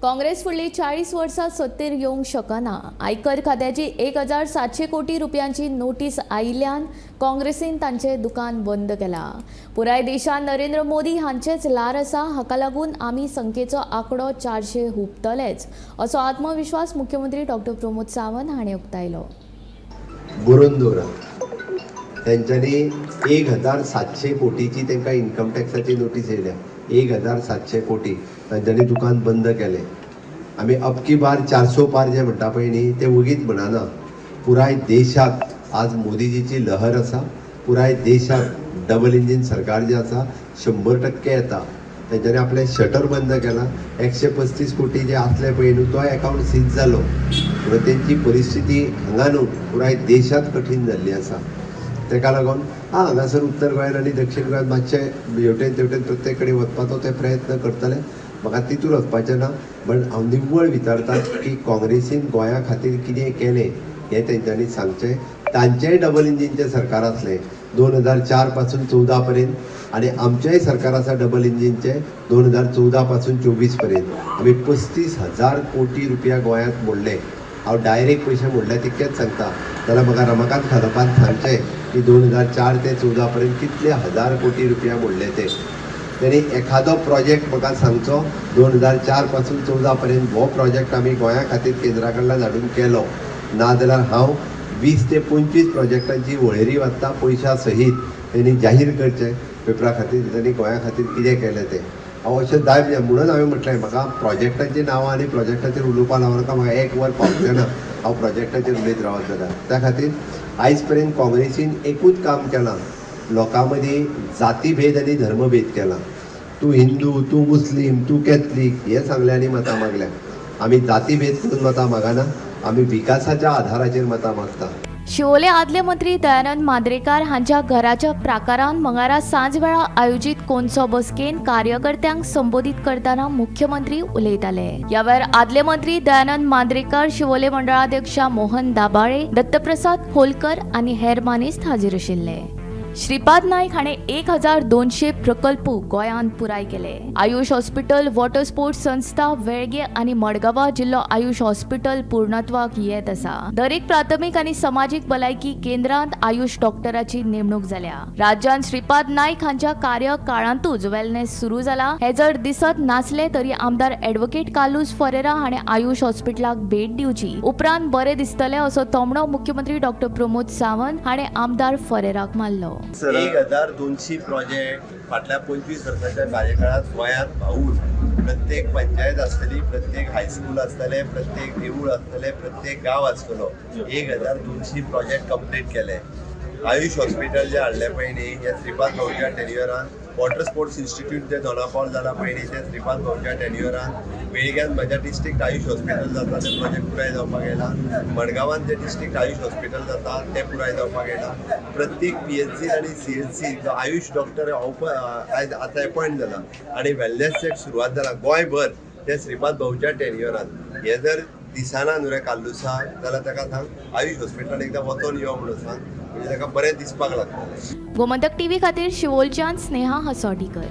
काँग्रेस फुडली 40 वर्सां सत्तेर येवंक शकना. आयकर खात्याची 1700 कोटी रुपयांची नोटीस आयिल्ल्यान काँग्रेसीन तांचें दुकान बंद केलां. पुराय देशांत नरेंद्र मोदी हांचेच ल्हार आसा. हाका लागून आमी संख्येचो आंकडो 400 हुपतलेच, असो आत्मविश्वास मुख्यमंत्री डॉक्टर प्रमोद सावंत हांणी उक्तायलो. बरोवन दवरा, तेंच्यांनी 1700 कोटीची तांकां इन्कम टॅक्साची नोटीस येयल्या. 1700 कोटी. तांच्यांनी दुकान बंद केलें. आमी अबकी बार 400 पार जे म्हणटा पळय न्ही, ते वगीत म्हणना. पुराय देशात आज मोदीजीची लहर आसा. पुराय देशात डबल इंजीन सरकार जें आसा, 100% येता. तेंच्यांनी आपलें शटर बंद केलां. 135 कोटी जे आसले पळय न्हू, तो एकावंट सीज जालो. म्हणून तेंची परिस्थिती हांगा न्हू, पुराय देशांत कठीण जाल्ली आसा. तेका लागून हा हांगासर उत्तर गोंयान आनी दक्षिण गोंयांत मातशें हेवटेन तेवटेन प्रत्येक कडेन वचपाचो ते प्रयत्न करतले. म्हाका तितूर वचपाचें ना, बट हांव निव्वळ विचारता की काँग्रेसीन गोंया खातीर कितें केलें हें तेंच्यांनी सांगचें. तांचेंय डबल इंजीनचें सरकार आसलें 2004 पासून 14 पर्यंत आनी आमचेंय सरकार आसा डबल इंजीनचें 2014 पासून 24 पर्यंत. आमी 35,000 कोटी रुपया गोंयांत मोडले. हांव डायरेक्ट पयशे मोडले तितकेच सांगता, जाल्यार म्हाका रमाकांत खलपान सांगचें की 2004 ते 14 पर्यंत कितले हजार कोटी रुपया मोडले ते. तेणी एखादो प्रोजेक्ट म्हाका सांगचो, 2004 पासून 14 पर्यंत हो प्रोजेक्ट आमी गोंया खातीर केंद्रा कडल्यान हाडून केलो. नाजाल्यार हांव 20 ते 25 प्रोजेक्टांची वळेरी वाचता पयशा सहीत. तेणी जाहीर करचें पेपरा खातीर, तेणी गोंया खातीर कितें केलें तें. हांव अशें जाय म्हणून हांवें म्हटलें, म्हाका प्रोजेक्टांची नांवां आनी प्रोजेक्टाचेर उलोवपा लावनाका. म्हाका एक वर पावचें ना हांव प्रोजेक्टाचेर उलयत रावत जाल्यार. त्या खातीर आयज पर्यंत काँग्रेसीन एकूच काम केलां, लोकां मदीं जातीभेद आनी धर्मभेद केला. तूं हिंदू, तूं मुस्लीम, तूं कॅथलीक हें सांगलें आनी मतां मागल्या. आमी जातीभेद करून मतां मागना, आमी विकासाच्या आधाराचेर मतां मागता. शिवोले आदले मंत्री दयानंद मांद्रेकार हांच्या घराच्या प्राकारान मंगळारा सांजवेळा आयोजीत कोनसो बसकेन कार्यकर्त्यांक संबोधीत करतना मुख्यमंत्री उलयताले. ह्या वेळार आदले मंत्री दयानंद मांद्रेकार, शिवोले मंडळाध्यक्ष मोहन दाबाळे, दत्तप्रसाद खोलकर आनी हेर मानेस्त हाजीर आशिल्ले. श्रीपाद नाईक हाणें 1200 प्रकल्प गोंयांत पुराय केले. आयुष हॉस्पिटल, वॉटर स्पोर्ट्स संस्था, वेळगे आनी मडगांवा जिल्लो आयुष हॉस्पिटल पूर्णत्वाक येत आसा. दरेक प्राथमीक आनी समाजीक भलायकी केंद्रांत आयुष डॉक्टराची नेमणूक जाल्या. राज्यांत श्रीपाद नाईक हांच्या कार्यकाळांतूच वेलनेस सुरू जाला हे जर दिसत नासले तरी आमदार ॲडव्होकेट कार्लुस फरेरा हाणें आयुष हॉस्पिटलाक भेट दिवची, उपरांत बरें दिसतलें, असो तोमणो मुख्यमंत्री डॉक्टर प्रमोद सावंत हाणें आमदार फरेराक मारलो. 1200 प्रोजेक्ट फाटल्या 25 वर्साच्या कार्यकाळात गोंयांत भाऊन प्रत्येक पंचायत आसतली, प्रत्येक हायस्कूल आसतले, प्रत्येक देवूळ आसतले, प्रत्येक गांव आसतलो. 1200 प्रोजेक्ट कंप्लीट केले. आयुष हॉस्पिटल जे हाडले पळय न्ही, हे श्रीपाद भाऊच्या टेन्युअरान. वॉटर स्पोर्ट्स इन्स्टिट्यूट जे दोनापावल जाला पळय न्ही, ते श्रीपाद भाऊच्या टेन्युअरान. वेळग्यान म्हज्या डिस्ट्रिक्ट आयुष हॉस्पिटल जाता, ते प्रोजेक्ट पुराय जावपाक येयला. मडगांवान जे डिस्ट्रिक्ट आयुष हॉस्पिटल जाता, ते पुराय जावपाक येयला. प्रत्येक पीएचसी आनी सीएचसी जो आयुष डॉक्टर आयज आतां एपॉयंट जाला आनी वेलनेस चेक सुरवात जाला गोंयभर, ते श्रीपाद भाऊच्या टेन्युअरान. हे जर दिसना न्हू रे कार्लुसा, जाल्यार ताका सांग, आयुष हॉस्पिटलान एकदां वचोन यो म्हणून सांग, म्हणजे ताका बरें दिसपाक लागतलें. गोमंतक टीव्ही खातीर शिवोलच्यान स्नेहा हसोडीकर.